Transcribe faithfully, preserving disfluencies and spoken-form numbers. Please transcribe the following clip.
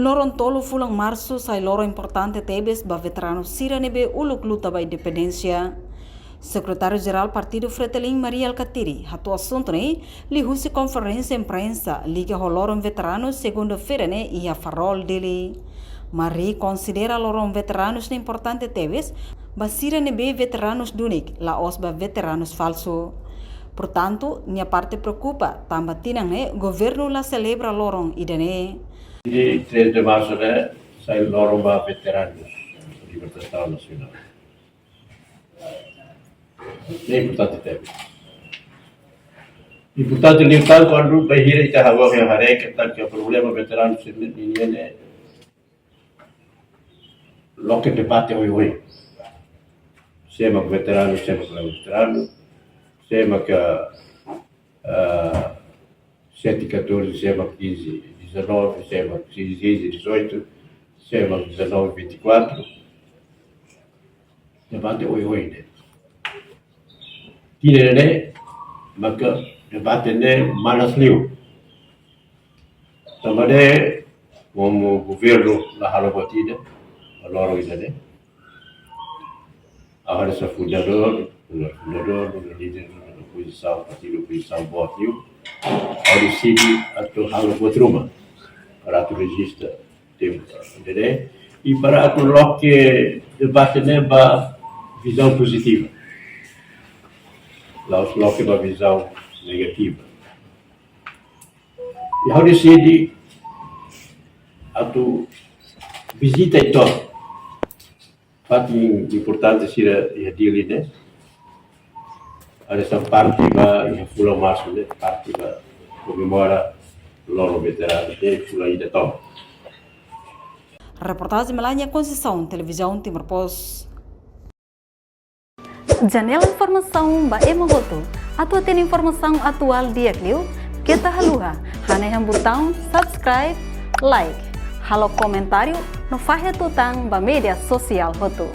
Loron tolu fulan Marsu sai loron importante tebes ba veteranu sira ne'ebé uluk luta ba independénsia. Sekretáriu Jerál Partidu Fretilin Mari Alkatiri hato'o asuntu ne'e liuhusi konferénsia imprensa liga ho loron veteranu segunda-feira ne'e iha Farol, Dili. Mari konsidera loron veteranus ne'e importante tebes ba sira ne'ebé veteranus duni, la'ós ba veteranus falsu. Portantu, nia parte preokupa tanba tinan ne'e governu la selebra loron ida-ne'e. Dia três de março ne'e sai loron ba veteranus libertasaun nasionál. Ne'e importante tebes. Importante liután kuandu bainhira ita hahú iha haree katak problema veteranu sira-ne'e loke debate oioin. Sé mak veteranu, sé mak la'ós veteranu, sé mak, ah, sete catorze, sé mak quinze dezanove, sé mak quinze dezoito, sé mak dezanove vinte e quatro. Debate oioin ne'e. Tinan ne'e maka debate ne'e manas liu. Tanba ne'e, komu governu la halo buat ida ba loron ida-ne'e, ha'u hanesan fundadór, nu'udar fundadór, nu'udar líder, nu'udar opozisaun, partidu opozisaun boot liu, ha'u deside atu halo buat ruma para atu rejista tempu ida-ne'e, i para atu loke debate ne'e ba vizaun pozitiva. La'ós loke ba vizaun negativa. I ha'u deside atu vizita uitoan fatin importante sira iha Dili ne'e. Hanesan parte ba iha fulan Marsu ne'e, parte ba komemora loron veteranu ne'e fulan ida tomak. Reportajen Melania Conceição, Televizaun Timor Post. Janela informasaun ba ema hotu. Atu hatene informasaun atuál di'ak liu, keta haluha hanehan butaun subscribe, like, halo komentáriu no fahe tutan ba média sosiál hotu.